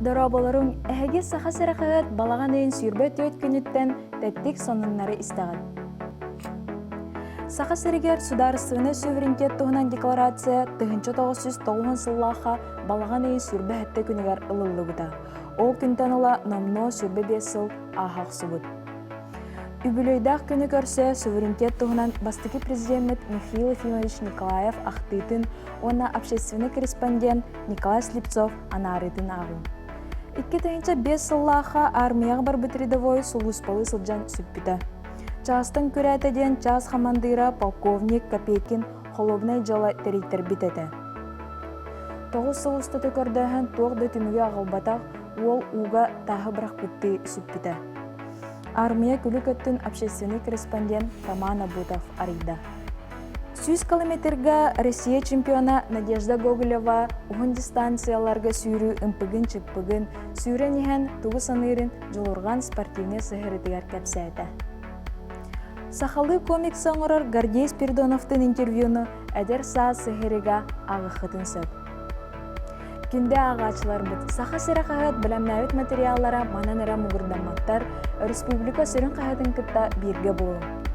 Дорооболоруҥ, эһиги Саха сирэ хаһыат балаҕан ыйын 24 күнүттэн тэттик сонуннары истэҕит. Саха сиригэр судаарыстыбаннай суверенитет туһунан декларация 1990 сыллаахха балаҕан ыйын 27 күнүгэр ылыллыбыта. Ол күнтэн ыла номнуо 25 сыл ааһа охсубут. Үбүлүөйдээх күнү көрсө суверенитет туһунан бастакы президеммит Михаил Ефимович Николаев ахтыытын уонна общественный корреспондент Николай Слепцов анаарыытын ааҕыҥ. 2005 сыллаахха аармыйаҕа барбыт рядовой сулууспалыы сылдьан сүппүтэ. Чаастан күрээтэ диэн чаас хамандыыра полковник Копейкин холуобунай дьыала тэрийтэрбит этэ. 9 сыл устата көрдөөһүн туох да түмүгү аҕалбатах уол ууга тааһы бырахпыттыы сүппүтэ. Аармыйа күлүк өттүн общественный корреспондент Роман Абутов арыйда. 100 километрга Россия чемпиона Надежда Гоголева уһун дистанцияларга сүүрүү ымпыгын-чыппыгын, сүүрэн иһэн тугу саныырын Дьулурҕан спортивнай сыһыарытыгар кэпсээтэ. Сахалыы комиксы оҥорор Гордей Спиридоновтыын интервьюну эдэр саас сыһыарыга ааҕыаххытын сөп. Күндү ааҕааччыларбыт, Саха сирэ хаһыат бэлэмнээбит материаллара манан эрэ муҥурдамматтар, республика сүрүн хаһыатын кытта бииргэ буолуҥ.